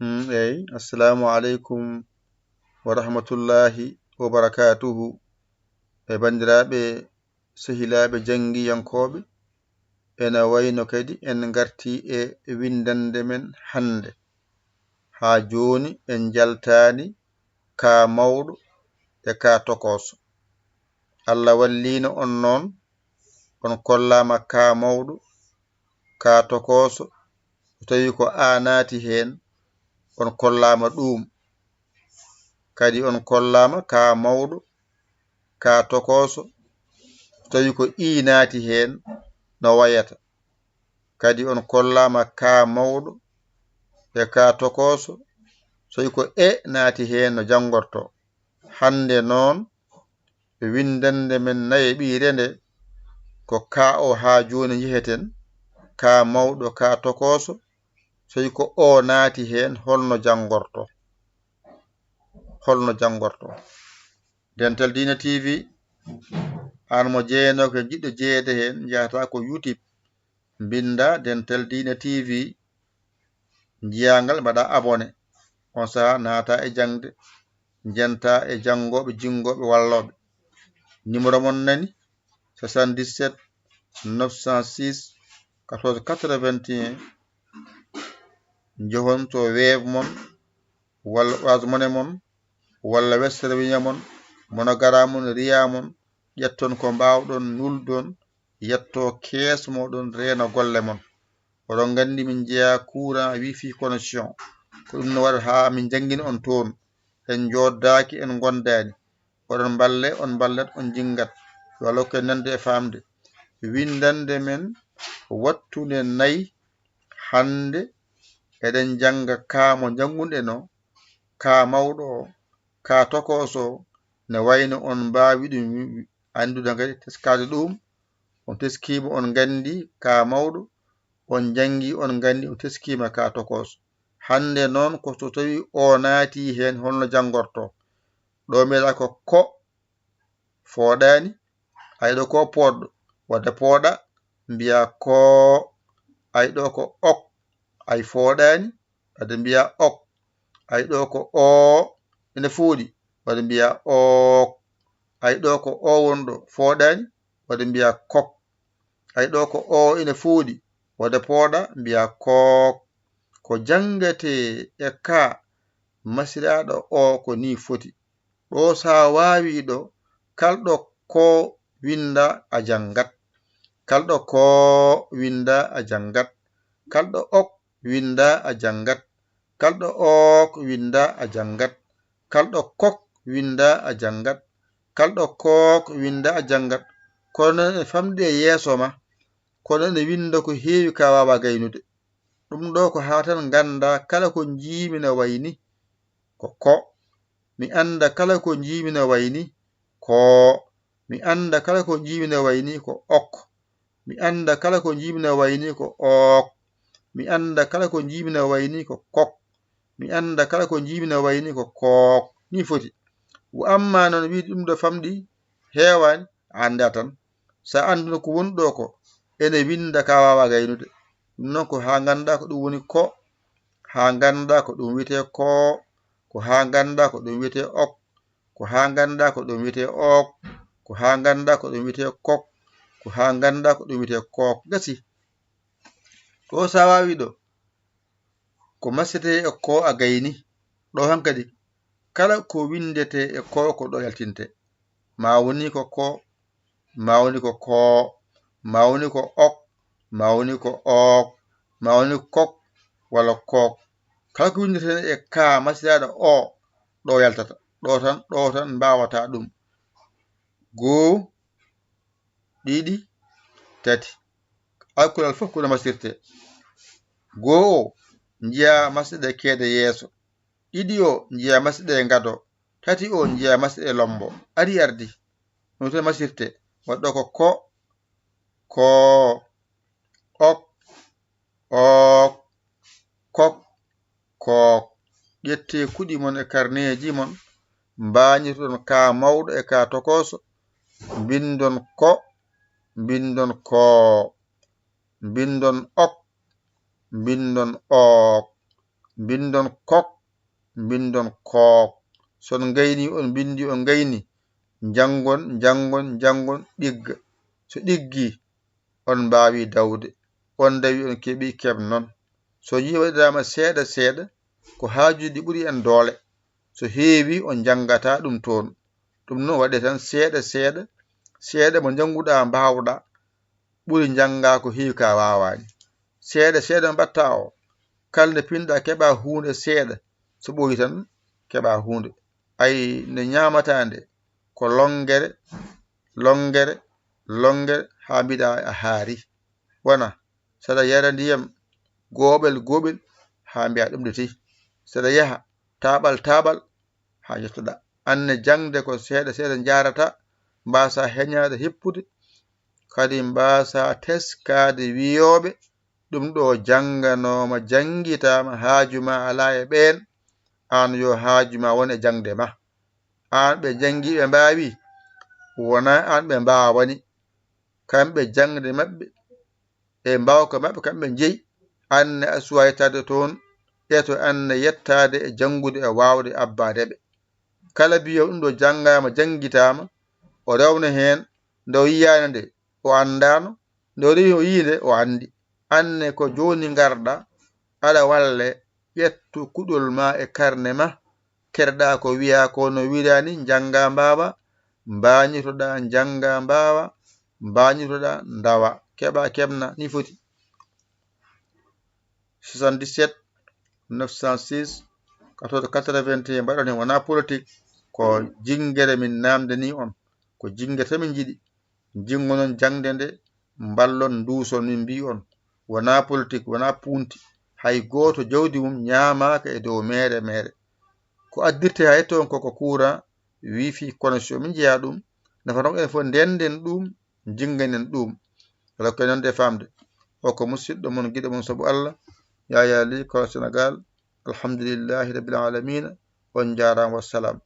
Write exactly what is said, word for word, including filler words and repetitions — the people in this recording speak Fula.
Mm, eyi, assalamu aleykum wa rahmatullahi wa barakatuhu. E banndiraaɓe, sehilaaɓe janngiyankooɓe, ena wayno kadi en ngartii e winndannde men hannde. Haa jooni en njaltaani kaa mawɗo e kaa tokooso. Allah walliino on noon, on kollaama kaa mawɗo, kaa tokooso, so tawii ko a naati heen, on kollaama ɗuum. Kadi on kollaama kaa mawɗo, kaa tokooso, so tawii ko ii naati heen, no wayata. Kadi on kollaama kaa mawɗo e kaa tokooso, so tawii ko e naati heen, no janngortoo. Hannde noon, winndannde men nayeɓiire nde, ko kaa o haa jooni njeheten, kaa mawɗo, kaa tokooso, so tawii ko o naati heen, holno janngortoo? Holno janngortoo? Dental Diina T V, aan mo jeyanooka, jiɗɗo jeyeede heen, njahataa ko YouTube, mbinndaa Dental Diina T V, njiyaa ngal, mbaɗaa abonné. On sahaa, naataa e jaŋde, njentaa e janngooɓe, jinngooɓe, wallooɓe. Numéro mon nani, soixante-dix-sept neuf cent six quatorze quatre-vingt-un. Njohon to Wave mon, walla Orange Money mon, walla Western Union mon, MoneyGram mon, Ria mon, ƴetton ko mbaawɗon, nuldon, yettoo kees mooɗon, reena golle mon. Oɗon nganndi min njeyaa courant, wifi connexion. Ko ɗum no waɗa haa min njanngina on toon. En njooddaaki, en ngondaani. Oɗon mballe, on mballat, on njinngat. Yo Allah hokku en nande e faamde. Winndannde men wattunde nayi hannde, eɗen njannga kaa mo njanngunɗen o, kaa mawɗo o, kaa tokooso o, ne wayno on mbaawi ɗum anndude kadi, teskaade ɗum. On teskiima, on nganndi kaa mawɗo, on njanngi, on nganndi, on teskiima kaa tokooso. Hannde noon, ko so tawii o naati heen, holno janngortoo? Ɗo mbiyataa ko ko fooɗaani, ay ɗo ko pooɗɗo, wadde pooɗa, mbiyaa koo. Ay ɗo ko ok, ay fooɗaani, wadde mbiyaa ok. Ay ɗo ko oo, ene fooɗi, wadde mbiyaa ook. Ay ɗo ko oo wonɗo, fooɗaani, wadde mbiyaa kok. Ay ɗo ko oo ene fooɗi, wadde pooɗa, mbiyaa kook. Ko janngetee e kaa masiraaɗo oo, ko nii foti. Ɗo, so a waawii ɗo, kalɗo ko winndaa, a janngat. Kalɗo ko winndaa, a janngat. Kalɗo ok winndaa, a janngat. Kalɗo ook winndaa, a janngat. Kalɗo kok winndaa, a janngat. Kalɗo kook winndaa, a janngat. Kono noon ene famɗi e yeeso ma. Kono ene winnda ko heewi ka waawaa gaynude. Ɗum ɗo ko haa tan nganndaa kala ko njiimi no wayi ni ko ko. Mi annda kala ko njiimi no wayi ni koo. Mi annda kala ko njiimi no wayi ni ko ok. Mi annda kala ko njiimi no wayi ni ko ook. Mi annda kala ko njiimi no wayi ni ko kok. Mi annda kala ko njiimi no wayi ni ko kook. Nii foti. Wo amma noon wiide ɗum ɗo famɗi, heewaani, a anndaa tan. So a annduno ko woni ɗo ko, ene winnda ka waawaa gaynude. Ɗum noon ko haa nganndaa ko ɗum woni ko, haa nganndaa ko ɗum wiyetee koo, ko haa nganndaa ko ɗum wiyetee ok, ko haa nganndaa ko ɗum wiyetee ook, ko haa nganndaa ko ɗum wiyetee kok, ko haa nganndaa ko ɗum wiyetee kook. Gasi. Ɗo so a waawii ɗo, ko masirtee e koo a gayni. Ɗo hankadi, kala ko winndetee e koo ko ɗo yaltintee. Maa woni ko koo, maa woni ko koo, maa woni ko ok, maa woni ko ook, maa woni kok walla kook. Kala ko winndetee e kaa masiraaɗo oo, ɗo yaltata. Ɗo tan, ɗo tan mbaawataa ɗum. Goo, ɗiɗi, tati. Alkulal fof ko no masirtee. Goo o, njiyaa masirɗe keede yeeso. Ɗiɗi o, njiyaa masirɗe gado. Tati o, njiyaa masirɗe lombo. Ari ardi. No to masirtee. Waɗɗo ko ko, koo, ok, ook, kok, kook. Ƴettee kuɗi mon e karneeji mon, mbaañirtoɗon kaa mawɗo e kaa tokooso, mbinndon ko, mbinndon koo, mbinndon ok, mbinndon ook. mbinndon kok, mbinndon kook. So on ngayni, on mbinndi, on ngayni, njanngon, njanngon, njanngon, ɗigga. So ɗiggi, on mbaawi dawde. On ndawi, on keɓi, keɓnon. So njii waɗiraama seeɗa seeɗa, ko haajuuji ɗi ɓuri en doole. So heewi, on njanngataa ɗum toon. Ɗum noon waɗee tan seeɗa seeɗa, seeɗa mo njannguɗaa mbaawɗaa, ɓuri njanngaa ko heewi ka waawaani. Seeɗa seeɗa mbaɗtaa o, kala nde pinɗaa keɓaa huunde seeɗa, so ɓooyi tan keɓaa huunde. Ay, nde ñaamataa nde, ko lonngere, lonngere, lonngere, haa mbiɗaa a haari. Wona, saɗa yara ndiyam gooɓel gooɓel, haa mbiyaa ɗum de tey. Saɗa yaha taaɓal taaɓal, haa yettoɗaa. Aan ne jaŋde ko seeɗa seeɗa njaarata, mbaasaa heñaade hippude, kadi mbaasaa teskaade wiyooɓe, ɗum ɗo jannganooma, janngitaama, haaju ma alaa e ɓeen, aan yo haaju ma won e jaŋde ma. Aan ɓe janngi ɓe mbaawi, wonaa aan ɓe mbaawani. Kamɓe jaŋde maɓɓe e mbaawka maɓɓe kamɓe njeyi, aan ne a suwaa yettaade toon, ƴeeto aan ne yettaade e janngude e waawde abbaade ɓe. Kala biyoowo ɗum ɗo janngaama, janngitaama, o rewna heen, nde o yiyaani nde, o anndaano, nde o rewi o yii nde, o anndi. Aan ne ko jooni ngarɗaa, aɗa walle, ƴettu kuɗol ma e karne ma, keɗoɗaa ko wiyaa ko no wiiraa ni, njanngaa mbaawaa, mbaañitoɗaa njanngaa mbaawaa, mbaañitoɗaa ndawaa, keɓaa keɓnaa, ni foti. Soixante-dix-sept, neuf cent six, quatorze quatre-vingt-un, mbaɗon heen, wonaa politik, ko jinngere min naamndanii on, ko jinngere tan min njiɗi. Njingonon jaŋde nde, mballon, nduuson, min mbii on, wonaa politik, wonaa puunti, hay gooto jawdi mum ñaamaaka e dow meere meere. Ko addirte haa yetto on ko, ko courant, wifi, connexion, min njeyaa ɗum, nafata ko en fof ndennden ɗum, njinganen ɗum. Alaa ko en nande e faamde. O ko musidɗo mon, giɗo mon sabu Allah, Yaya Ly, Kolo Senegal. Alhamdulillahi Rabbil Alamina. On njaaraama, wassalam.